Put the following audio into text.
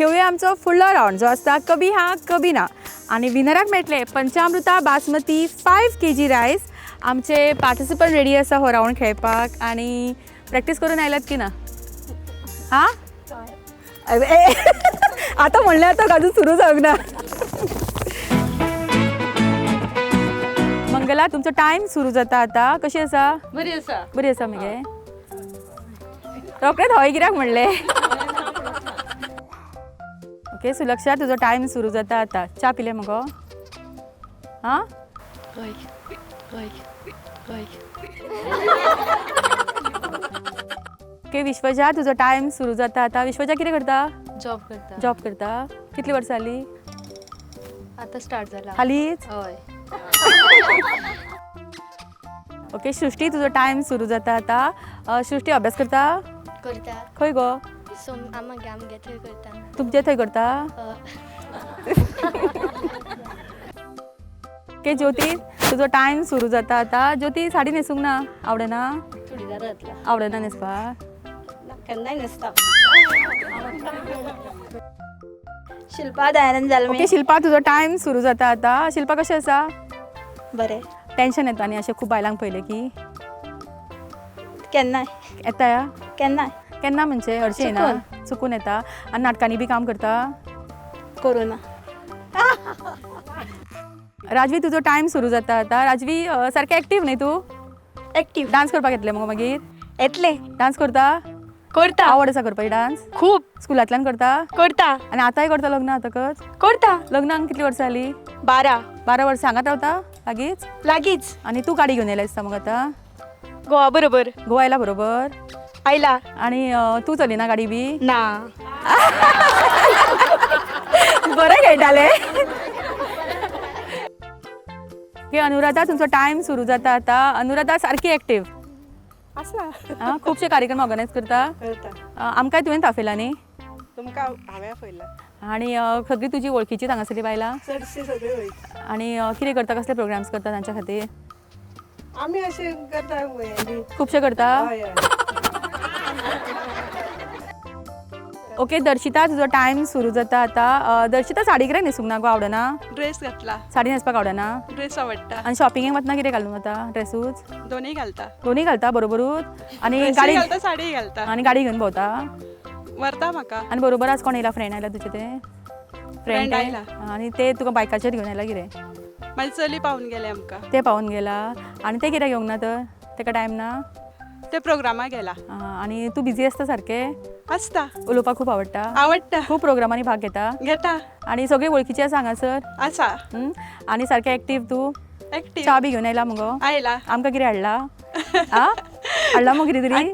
खेळुया आमचो फुडलो रावंड जो आसता कभी हा कभी ना. आनी विनराक मेळटले पंचामृता बासमती 5 kg rice. आमचे पार्टिसिपंट रेडी आसा हो रावंड खेळपाक आनी प्रॅक्टीस करून आयल्यात की ना? हा, ए, आतां म्हणलें आतां अजून सुरू जावंक ना. मंगला, तुमचो टायम सुरू जाता आता. कशी आसा? बरी आसा. बरी आसा मगे? रोखडेच हय कित्याक म्हणलें? ओके सुलक्षा, तुजो टायम सुरू जाता आता. च्या पिले मगो? हां. ओके विश्वजा, तुजो टायम सुरू जाता आता. विश्वजा कितें करता? जॉब करता. जॉब करता. कितली वर्सां जाली? आता स्टार्ट जाला. हालींच? हय. ओके सृष्टी, तुजो टायम सुरू जाता आता. सृष्टी अभ्यास करता? करता. खंय गो? सो आमगे आमगे थंय करता. तुमचे थंय करता? ओके ज्योती, तुजो टायम सुरू जाता आता. ज्योती साडी न्हेसूंक ना? आवडना? चुडीदार घातला. आवडना न्हेसपाक? केन्नाय न्हेसता. शिल्पा दयानंद जालमे. ओके शिल्पा, तुजो टायम सुरू जाता आता. शिल्पा कशें आसा? बरें. टेन्शन येता न्ही अशें खूब बायलांक पळयलें की? केन्नाय. येता या? केन्नाय. केन्ना म्हणजे हरशीं येना? चुकून येता. आनी नाटकांनी बी काम करता? कोरोना. राजवी, तुजो टायम सुरू जाता आता. राजवी, सारकें एक्टीव न्ही तूं? एक्टीव. डान्स करपाक येतलें मगो मागीर? येतले. डान्स करता? करता. आवड आसा करपाची डान्स? खूब. स्कुलांतल्यान करता? करता. आनी आतांय करता लग्न जातकच? करता. लग्नाक कितलीं वर्सां जालीं? 12. 12 वर्सां. हांगात रावता लागींच? लागींच. आनी तूं गाडी घेवन येयला दिसता मगो आतां? गोवा बरोबर. गोवा आयला बरोबर? आयला. आनी तूं चलयना गाडी बी? ना. बरें खेळटालें. ओके अनुराधा, तुमचो टायम सुरू जाता आतां. अनुराधा सारकी एक्टीव. आसा. आं, खुबशे कार्यक्रम ऑर्गनायज करता? करता. आमकांय तुवें आपयला न्ही? तुमकां हांवें आपयला. आनी सगळीं तुजी वळखीचीच हांगासरलीं बायलां? चडशी सगळी वळखी. आनी कितें करता, कसले प्रोग्राम्स करता तांच्या खातीर? आमी अशें करता हें बी. खुबशे करता? हय हय. ओके दर्शिता, तुजो टायम सुरू जाता आतां. दर्शिता साडी कित्याक न्हेसूंक ना गो? आवडना? ड्रेस घातला. साडी न्हेसपाक आवडना? ड्रेस आवडटा. आनी शॉपिंगेक वतना कितें घालून वता? ड्रेसूच? दोनूय घालता. दोनूय घालता बरोबरूच? आनी ड्रेसूय गाडी घालता, साडीय घालता. आनी गाडी घेवन भोंवता? व्हरता म्हाका. आनी बरोबर आज कोण येयला? फ्रेंड आयला तुजे ते? फ्रेंड ते? आयला. आनी ते तुका बायकाचेर घेवन आयला कितें? म्हाजी चली पावून गेले आमकां. ते पावून गेला. आनी ते कित्याक येवंक ना तर? तेका टायम ना? ते प्रोग्रामाक गेला. आनी तूं बिजी आसता सारकें? आसता. उलोवपाक खूब आवडटा? आवडटा. खूब प्रोग्रामांनी भाग घेता? घेता. आनी सगळी वळखीची आसा हांगासर? आसा. आनी सारकें एक्टीव तूं? एक्टीव. च्या बी घेवन आयला मुगो? आयला. आमकां कितें हाडला? आ, हाडला मगो कितें तरी?